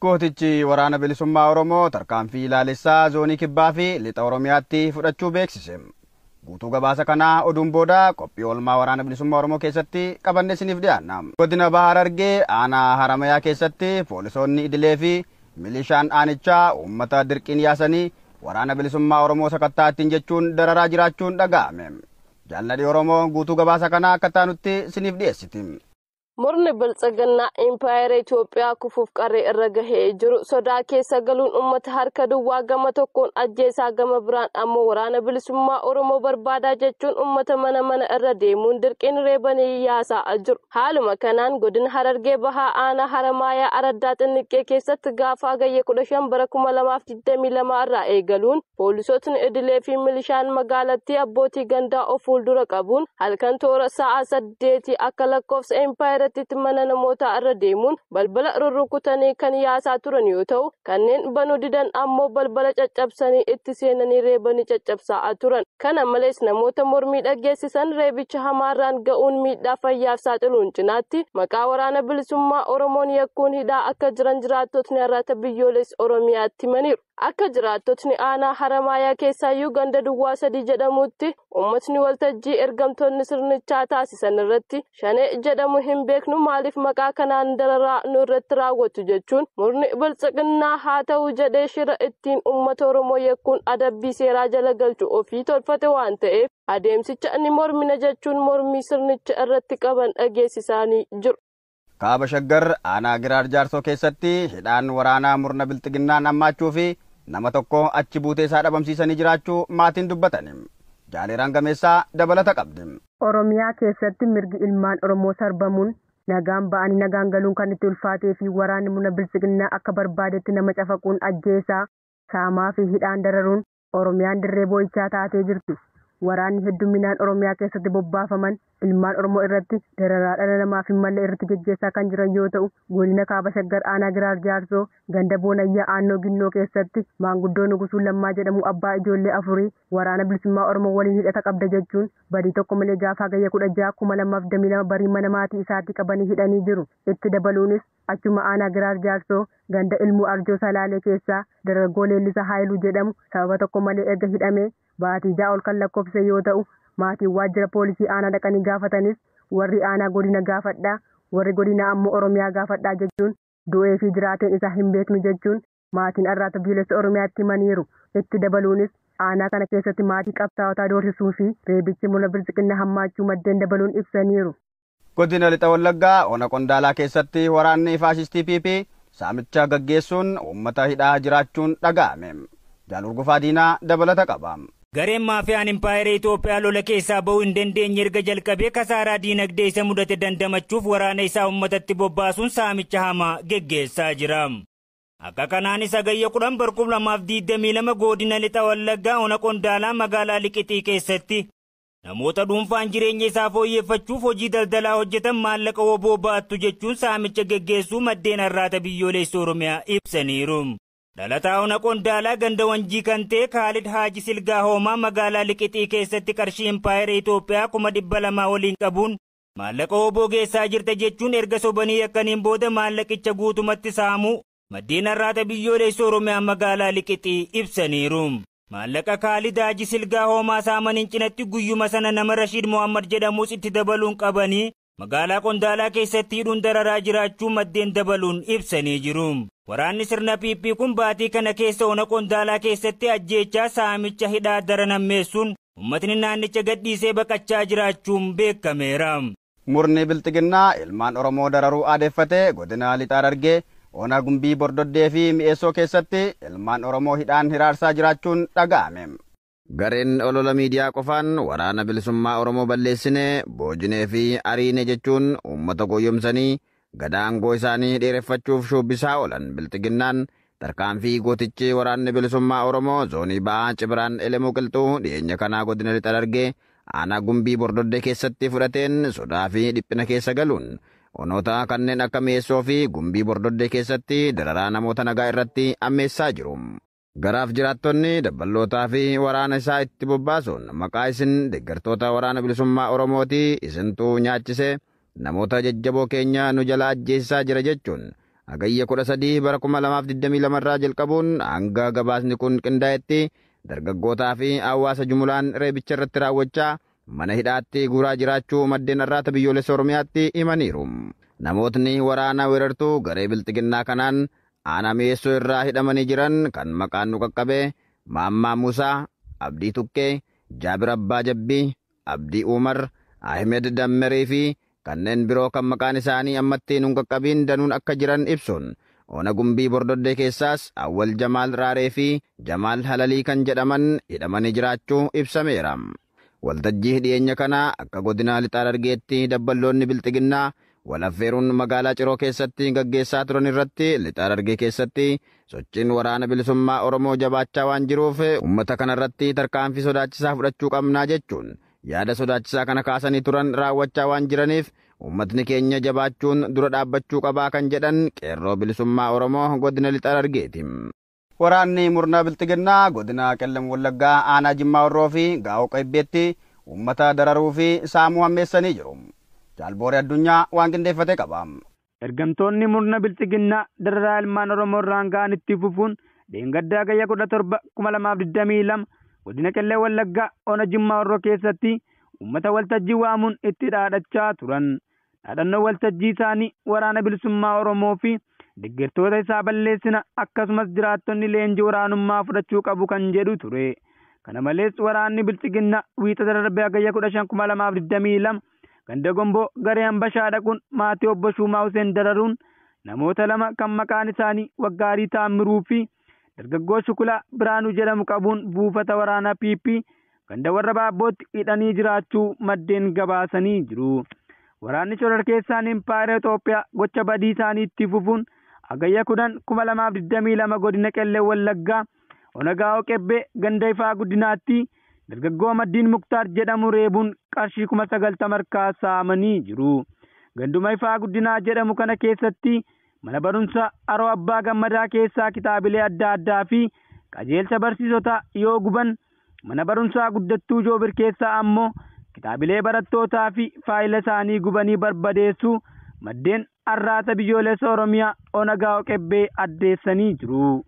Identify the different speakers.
Speaker 1: Gootichi Waraana Bilisummaa Oromoo tarkaanfii ilaalessaa zoonii kibbaa fi lixa Oromiyaatti fudhachuu beeksise. Guutuu gabaasa kanaa oduun booda qophii oolmaa Waraana Bilisummaa Oromoo keessatti qabannee isiniif dhiyaanna. Godina Baha Harargee aanaa Haramayaa keessatti poolisoonni idilee fi milishaan aanichaa uummata dirqiin yaasanii Waraana Bilisummaa Oromoo sakattaa ittiin jechuun dararaa jiraachuun dhaga'ame. Jaalladhi Oromoo guutuu gabaasa kanaa akka taanutti isiniif dhiyeessiti.
Speaker 2: Murni biltsiginnaa Impaayera Itoophiyaa kufuuf qarree irra gahee jiru sodaa keessa galuun uummata harka duwwaa gama tokkoon ajjeesaa gama biraan ammoo waraana bilisummaa Oromoo barbaadaa jechuun uummata mana mana irra deemuun dirqiin reebanii yaasaa jiru. Haaluma kanaan godina Harargee Bahaa aanaa Haramaayaa Araddaa Xinniqqee keessatti gaafa Hagayya 15 bara 2022 irraa eegaluun poolisootni idilee fi milishaan magaalattii abbootii gandaa of fuuldura qabuun halkan toora sa'a 8 akka lakkoofsa Impaayera mana namootaa irra deemuun balbala rurrukutanii kan yaasaa turan yoo ta'u, kanneen banuu didan ammoo balbala caccabsanii itti seenanii reebanii caccabsaa turan. Kana malees namoota mormii dhageessisan reebicha hamaarraan ga'uun miidhaa fayyaaf saaxiluun cinaatti maqaa waraana bilisummaa Oromoon yakkuun hidhaa akka jiran jiraattotni Arraata Biyyoolessa Oromiyaatti himaniiru. Akka jiraattotni aanaa Haramaayaa keessaayyuu ganda Duwwaa 3 jedhamutti uummatni waltajjii ergamtoonni sirnichaa taasisan irratti shanee jedhamu hin beeknu maaliif maqaa kanaan dararaa nu irratti raawwatu jechuun murni biltsiginnaa haa ta'u jedhee shira ittiin uummata Oromoo yakkuun adabbii seeraa jala galchu ofii tolfate waan ta'eef adeemsicha ni mormina jechuun mormii sirnicha irratti qaban dhageessisaanii jiru.
Speaker 1: Kaaba Shaggar aanaa Giraar Jaarsoo keessatti hidhaan waraanaa murna biltsiginnaan hammaachuu fi nama tokko achi buutee isaa dhabamsiisanii jiraachuu maatiin dubbatani. Jaaleeraan Gameessaa dabalata qabdi.
Speaker 3: Oromiyaa keessatti mirgi ilmaan Oromoo sarbamuun nagaan ba'anii nagaan galuun kan itti ulfaatee fi waraanni murna biltsiginnaa akka barbaadetti nama cafaquun ajjeesaa, saamaa fi hidhaan dararuun Oromiyaan dirree boo'ichaa taatee jirti. Waraanni hedduminaan Oromiyaa keessatti bobbaafaman ilmaan Oromoo irratti dararaa dhala namaaf hin malle irratti geggeessaa kan jiran yoo ta'u, godina Kaaba Shaggar aanaa Giraar Jaarsoo ganda Boonayyaa Aannoo Ginnoo keessatti maanguddoo Nugusuu Lammaa jedhamu abbaa ijoollee afurii waraana bilisummaa Oromoo waliin hidhata qabda jechuun badii tokko malee gaafa Hagayya 16 2022 barii mana maatii isaatti qabanii hidhanii jiru. Itti dabaluunis achuma aanaa Giraar Jaarsoo ganda Ilmuu Arjoo Salaalee keessaa dargaggoo Leellisaa Haayiluu jedhamu sababa tokko malee erga hidhamee baatii 6 ol kan lakkoofse yoo ta'u, maatiin waajjira poolisii aanaa dhaqanii gaafatanis warri aanaa godina gaafadhaa, warri godina ammoo Oromiyaa gaafadhaa jechuun du'ee fi jiraateen isaa hin beeknu jechuun maatiin Arraata Biyyoolessa Oromiyaatti himaniiru. Itti dabaluunis aanaa kana keessatti maatii qabsaa'otaa doorsisuu fi reebichi murna biltsiginnaa hammaachuu maddeen dabaluun ibsaniiru.
Speaker 1: Godina Lixa Wallaggaa ona Qondaalaa keessatti waraanni faashistii PP saamicha gaggeessuun uummata hidhaa jiraachuun dhaga'ame. Jaalurgufaa Diinaa dabalata qaba.
Speaker 4: Gareen maafiyaan Impaayera Itoophiyaa lola keessaa ba'uu hin dandeenye erga jalqabee kasaaraa diinagdee isa mudate dandamachuuf waraana isaa uummatatti bobbaasuun saamicha hamaa geggeessaa jira. Akka kanaanis Hagayya 10 bara 2022 godina Lixa Wallaggaa ona Qondaalaa magaalaa Liqixii keessatti namoota dhuunfaan jireenya isaa fooyyeffachuuf hojii daldalaa hojjetan maallaqa woboo baattu jechuun saamicha geggeessuu maddeen Arraata Biyyoolessa Oromiyaa ibsaniiru. Dhalataa ona Qondaalaa ganda Wanjii kan ta'e Kaalid Haaji Silgaa Hoomaa magaalaa Liqixii keessatti qarshii Impaayera Itoophiyaa 200,000 waliin qabuun maallaqa woboo geessaa jirta jechuun erga sobanii yakkaniin booda maallaqicha guutumatti saamuu maddeen Arraata Biyyoolessa Oromiyaa magaalaa Liqixii ibsaniiru. Maallaqa Kaalid Haaji Silgaa Hoomaa saamaniin cinatti guyyuma sana nama Rashiid Mohammad jedhamus itti dabaluun qabanii magaalaa Qondaalaa keessatti hidhuun dararaa jiraachuu maddeen dabaluun ibsanii jiru. Waraanni sirna PP kun baatii kana keessa ona Qondaalaa keessatti ajjeechaa saamicha hidhaa daranammeessuun uummatni naannicha gadhiisee baqachaa jiraachuun beekameera.
Speaker 1: Murni biltsiginnaa ilmaan Oromoo dararuu aadeeffatee godina Lixaa Harargee ona Gumbii Bordoddee fi Mi'eessoo keessatti ilmaan Oromoo hidhaan hiraarsaa jiraachuun dhaga'ame. Gareen olola miidiyaa qofaan waraana bilisummaa Oromoo balleessine boojinee fi ariine jechuun uummata goyyomsanii gadaangoo isaanii dheereffachuuf shubbisaa oolan biltsiginnaan tarkaanfii gootichi waraanni bilisummaa Oromoo zoonii ba'aa Cibiraan Elemuu Qilxuu dhiyeenya kanaa godina Lixa Harargee aanaa Gumbii Bordoddee keessatti fudhateen sodaa fi dhiphina keessa galuun onoota kanneen akka Mi'eessoo fi Gumbii Bordoddee keessatti dararaa namoota nagaa irratti ammeessaa jiru. Garaaf jiraattonni dabballootaa fi waraana isaa itti bobbaasuun maqaa isin deeggartoota waraana bilisummaa Oromooti isintuu nyaachise namoota jajjaboo keenya nu jala ajjeesisaa jira jechuun Hagayya 13 bara 2022 irraa jalqabuun hanga gabaasni kun qindaa'etti dargaggootaa fi hawaasa jumulaan reebicha irratti raawwachaa mana hidhaatti guuraa jiraachuu maddeen Arraata Biyyoolessa Oromiyaatti himaniiru. Namootni waraana weerartuu garee bilxiginnaa kanaan aanaa Mi'eessoo irraa hidhamanii jiran kan maqaan nu qaqqabe Maammaa Musaa, Abdii Tukkee, Jaabir Abbaa Jabbii, Abdii Umar, Ahmed Dammeree fi kanneen biroo kan maqaan isaanii ammatti nu qaqqabiin danuun akka jiran ibsuun Ona Gumbii Bordoddee keessaas Awwal Jamaal Raaree fi Jamaal Halalii kan jedhaman hidhamanii jiraachuu ibsameera. Waltajjii dhiyeenya kanaa akka godina Lixaa Harargeetti dabballoonni bilxiginnaa walaffeeruun magaalaa Ciroo keessatti gaggeessaa turan irratti Lixaa Harargee keessatti sochiin waraana bilisummaa Oromoo jabaachaa waan jiruuf uummata kanarratti tarkaanfii sodaachisaa fudhachuu qabnaa jechuun yaada sodaachisaa kana kaasanii turan raawwachaa waan jiraniif uummatni keenya jabaachuun dura dhaabbachuu qabaa kan jedhan qeerroo bilisummaa Oromoo godina Lixaa Harargeeti. Waraanni murna bilxiginnaa godina Qellem Wallaggaa aanaa Jimmaa Horroo fi Gaa'oo Qeebbeetti uummata dararuu fi saamuu hammeessanii jiru. Jaalbooree Addunyaa waan qindeeffate qaba.
Speaker 5: Ergamtoonni murna bilxiginnaa dararaa ilmaan Oromoo irraan ga'an itti fufuun dheengaddaa Hagayya 17,2022 godina Qellem Wallaggaa ona Jimmaa Horroo keessatti uummata waltajjii waamuun itti dhaadachaa turan. Dhaadannoo waltajjii isaanii waraana bilisummaa Oromoo fi deeggartoota isaa balleessina akkasumas jiraattonni leenjii waraanummaa fudhachuu qabu kan jedhu ture. Kana malees waraanni bilxiginnaa wiixata darbee Hagayya 15,2022 ganda Gomboo garee Hambashaa dhaquun maatii obbo Shuumaa Huseen dararuun namoota lama kan maqaan isaanii Waggaarii Taammiruu fi dargaggoo Shukulaa Biraanuu jedhamu qabuun buufata waraanaa PP ganda warra Baabbootti hidhanii jiraachuu maddeen gabaasanii jiru. Waraanni shororkeessaan Impaayera Itoophiyaa gocha badii isaanii itti fufuun Hagayya 10,2022 godina Qellem Wallaggaa ona Gaa'oo Qebbee ganda Ifaa Guddinaatti dargaggoo Maddiin Muktaar jedhamu reebuun qarshii 90,000 harkaa saamanii jiru. Ganduma Ifaa Guddinaa jedhamu kana keessatti mana barumsaa Haroo Abbaa Gammadaa keessaa kitaabilee adda addaa fi qajeelcha barsiisotaa yoo guban mana barumsaa Guddattuu Joobir keessaa ammoo kitaabilee barattootaa fi faayila isaanii gubanii barbadeessuu maddeen Arraata Biyyoolessa Oromiyaa ona Gaa'oo Qebbee addeessanii jiru.